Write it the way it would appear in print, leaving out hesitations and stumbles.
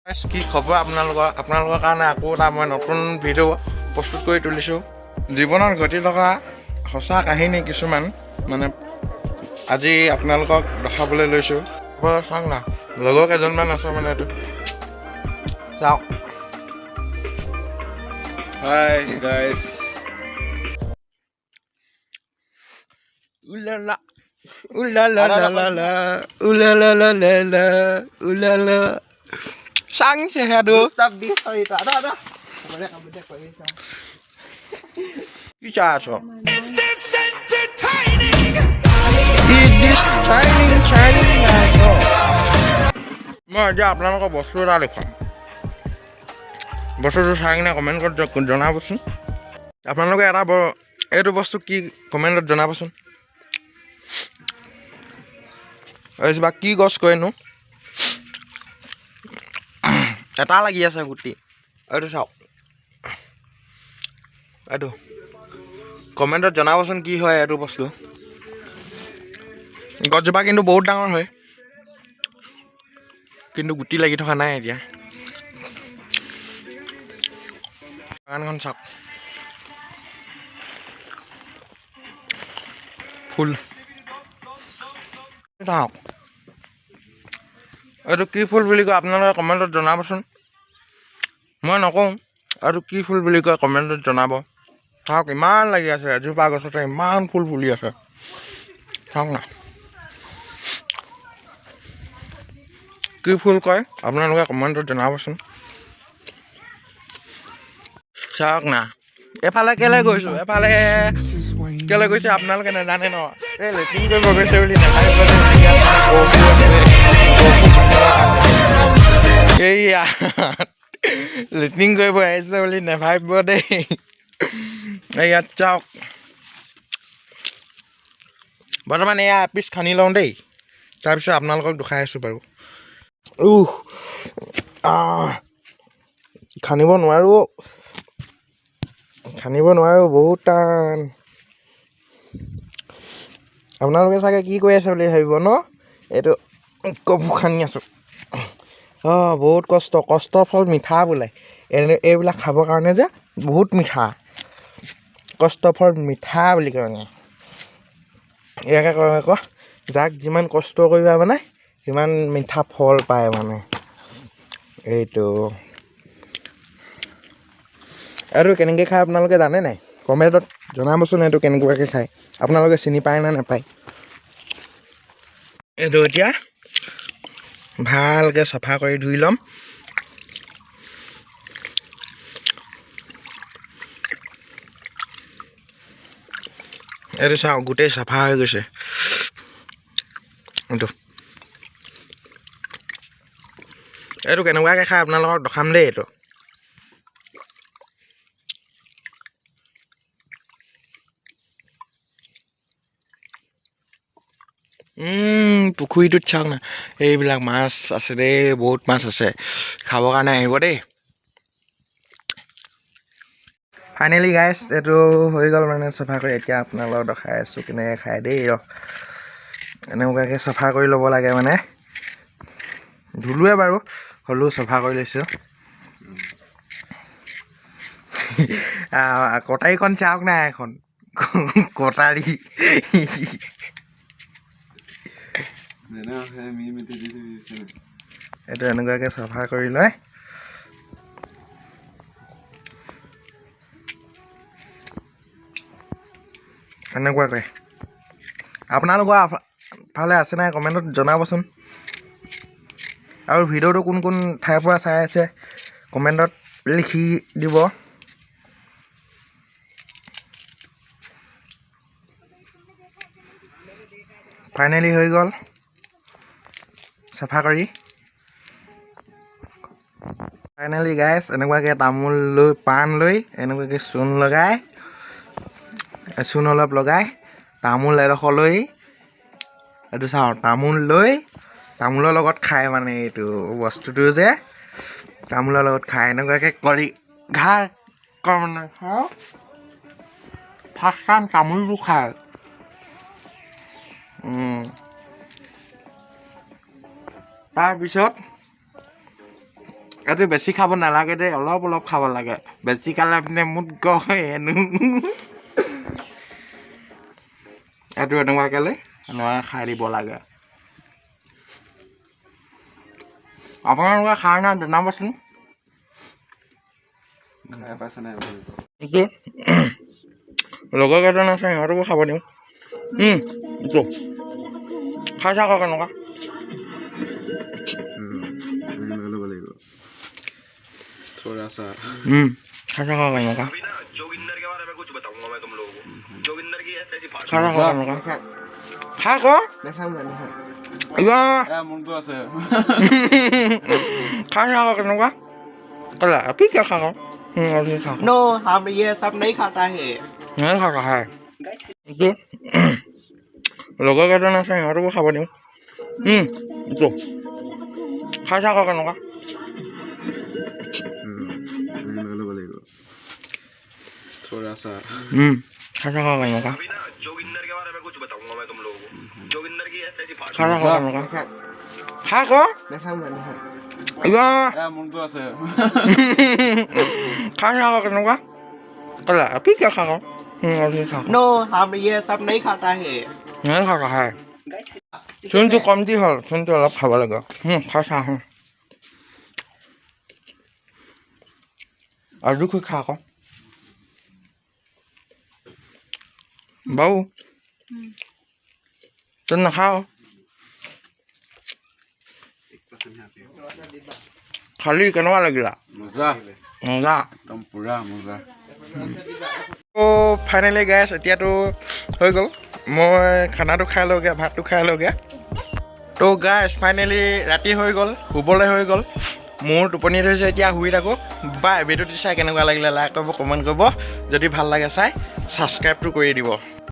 কি খবৰ আপোনালোকৰ? আপোনালোকৰ কাৰণে আকৌ এটা মই নতুন ভিডিঅ' প্ৰস্তুত কৰি তুলিছোঁ। জীৱনত ঘটি থকা সঁচা কাহিনী কিছুমান মানে আজি আপোনালোকক দেখাবলৈ লৈছোঁ। চাওক না, লগৰ কেইজনমান আছে, মানে এইটো চাওক। হাই গাইস, উলালা উলালা লা উলালা উলালা চাংছে সেয়াটো কি চাই আছ? মই এতিয়া আপোনালোকৰ বস্তু এটা দেখুৱাম। বস্তুটো চাই কিনে কমেণ্ট কৰি জনাবচোন। আপোনালোকে এটা এইটো বস্তু কি কমেণ্টত জনাবচোন। এইজোপা কি গছ কয়নো? এটা লাগি আছে গুটি, এইটো চাওক। এইটো কমেণ্টত জনাবচোন কি হয় এইটো বস্তু। গছজোপা কিন্তু বহুত ডাঙৰ হয়, কিন্তু গুটি লাগি থকা নাই এতিয়া। বাগানখন চাওক, ফুল চাওক। এইটো কি ফুল বুলি কয় আপোনালোকে কমেণ্টত জনাবচোন। মই নকওঁ আৰু কি ফুল বুলি কয়, কমেণ্টত জনাব। চাওক, ইমান লাগি আছে এজোপা গছতে, ইমান ফুল ফুলি আছে। চাওক না, কি ফুল কয় আপোনালোকে কমেণ্টত জনাবচোন। চাওক না, এফালে কেলৈ গৈছোঁ, এফালে কেলৈ গৈছোঁ আপোনালোকে নাজানে ন? এই লেট্ৰিন কৰিব গৈছে বুলি নাভাবিব। এইয়া লেট্ৰিন কৰিব আহিছে বুলি নাভাবিব দেই। ইয়াত চাওক, বৰ্তমান এয়া এপিচ খান্দি লওঁ দেই, তাৰপিছত আপোনালোকক দেখাই আছোঁ বাৰু। খান্দিব নোৱাৰোঁ, খান্দিব নোৱাৰোঁ, বহুত টান। আপোনালোকে চাগে কি কৰি আছে বুলি ভাবিব ন? এইটো কফু খান্দি আছোঁ। অঁ, বহুত কষ্ট, কষ্টৰ ফল মিঠা বোলে। এইবিলাক খাবৰ কাৰণে যে বহুত মিঠা, কষ্টৰ ফল মিঠা বুলি কয়। মানে ইয়াকে কয় আকৌ, যাক যিমান কষ্ট কৰিবা মানে সিমান মিঠা ফল পায় মানে। এইটো আৰু কেনেকৈ খায় আপোনালোকে জানে নাই? কমেণ্টত জনাবচোন এইটো কেনেকুৱাকৈ খায়, আপোনালোকে চিনি পায় নে নাপায়। এইটো এতিয়া ভালকৈ চফা কৰি ধুই ল'ম। এইটো চাওক, গোটেই চাফা হৈ গৈছে। এইটো এইটো কেনেকুৱাকৈ খায় আপোনালোকক দেখাম দেই। এইটো পুখুৰীটোত চাওক না, এইবিলাক মাছ আছে দেই, বহুত মাছ আছে, খাবৰ কাৰণে আহিব দেই। ফাইনেলি গাইছ, এইটো হৈ গ'ল মানে চফা কৰি। এতিয়া আপোনালোকক দেখাই আছোঁ কেনেকৈ খায় দেই। ৰ, এনেকুৱাকৈ চফা কৰি ল'ব লাগে। মানে ধুলোৱে বাৰু, হ'লেও চফা কৰি লৈছোঁ। কটাৰীখন চাওক না, এখন কটাৰী। এইটো এনেকুৱাকৈ চফা কৰি লয়। এনেকুৱাকৈ আপোনালোকৰ ফালে আছে নাই কমেণ্টত জনাবচোন। আৰু ভিডিঅ'টো কোন কোন ঠাইৰ পৰা চাই আছে কমেণ্টত লিখি দিব। ফাইনেলি হৈ গ'ল চাফা কৰি। ফাইনেলি গাইছ, এনেকুৱাকৈ তামোল লৈ, পাণ লৈ, এনেকুৱাকৈ চূণ লগাই, চূণ অলপ লগাই, তামোল এডোখৰ লৈ, এইটো চাওঁ, তামোল লৈ তামোলৰ লগত খায়। মানে এইটো বস্তুটো যে তামোলৰ লগত খায়, এনেকুৱাকৈ কৰি ঘাঁ মানে খাওঁ। ফাৰ্ষ্ট টাইম তামোলটো খায়। তাৰপিছত এইটো বেছি খাব নালাগে দেই, অলপ অলপ খাব লাগে। বেছি খালে মানে মুত গয় হেনো। এইটো এনেকুৱাকৈ লৈ এনেকুৱাকৈ খাই দিব লাগে। আপোনালোকে খাই নাই জনাবচোন। লগৰ কেইজন আছে, সিহঁতকো খাব দিওঁ। এইটো খাই থাকক কেনেকুৱা। খাই থাকক কেনেকুৱা। খাই থাকক কেনেকুৱা। খা ক। খাই থাকক কেনেকুৱা। ক'লা আপি কিয় খা ক। नो, हम ये सब नहीं खाता है। नहीं खाता है। লগৰ কেইজন আছে, সিহঁতকো খাব দিওঁ। এইটো খাই থাকক কেনেকুৱা। খাই থাকক কেনেকুৱা। খাই থাকক কেনেকুৱা। খা ক। খাই থাকক কেনেকুৱা। ক'লা আপি কিয় খা ক। नो, हम ये सब नहीं खाता है। नहीं खाता है। চূণটো কমটি হ'ল, চূণটো অলপ খাব লাগে। খাই চাহ আৰু খা আকৌ বাৰু। তই নাখাৱ? খালি কেনেকুৱা লাগিলা? মজা। মজা, একদম পুৰা মজা। ত' ফাইনেলি গাইছ, এতিয়াতো হৈ গ'ল। মই খানাটো খাই লওঁগৈ, ভাতটো খাই লওঁগৈ। ত' গাইছ, ফাইনেলি ৰাতি হৈ গ'ল, শুবলৈ হৈ গ'ল। মোৰ টোপনি ধৰিছে, এতিয়া শুই থাকোঁ। বাই। ভিডিঅ'টো চাই কেনেকুৱা লাগিলে লাইক কৰিব, কমেণ্ট কৰিব। যদি ভাল লাগে চাই ছাবস্ক্ৰাইবটো কৰি দিব।